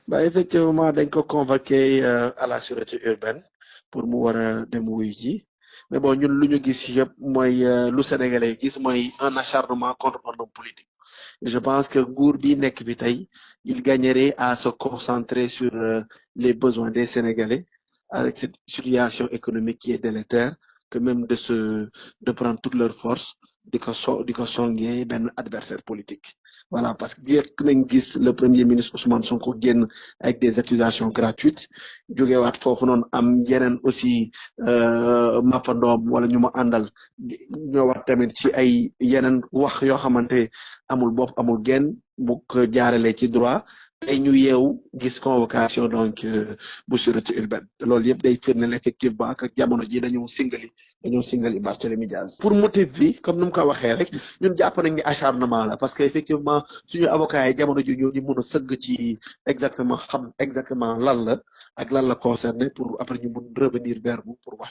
Bah effectivement dañ ko convoqué à la sûreté urbaine pour mu war a dem wuy ji mais bon ñun lu ñu gis yëpp mooy lu Sénégalais yi gis mooy un acharnement contre un homme politique. Je pense que nguur bi nekk bi tey il gagnerait à se concentrer sur les besoins des Sénégalais avec cette situation économique qui est délétère que même de prendre toutes leurs forces di ko songee benn adversaire politique. Voilà, parce que yëg nañ gis le premier ministre Ousmane Sonko génn avec des accusations gratuites jógewaat foofu noonu am yeneen aussi mappandoom wala ñu ma àndal ñëwaat tamit ci ay yeneen wax yoo xamante amul bopp amul genn bu ko jaaralee ci droit tey ñu yeewu gis convocation donc bu sûreté urbaine te loolu yëpp day firndeel effectivement que jamono ji dañoo singali Barthélémy Diaz pour motif bi comme ni mu ko waxee rek ñun jàpp nañ ni acharnement la parce que effectivement suñu avocat yi jamono ji ñoo ñu mën a sëgg ci exactement xam exactement lan la ak lan la concerné pour après ñu mun revenir vers vous pour wax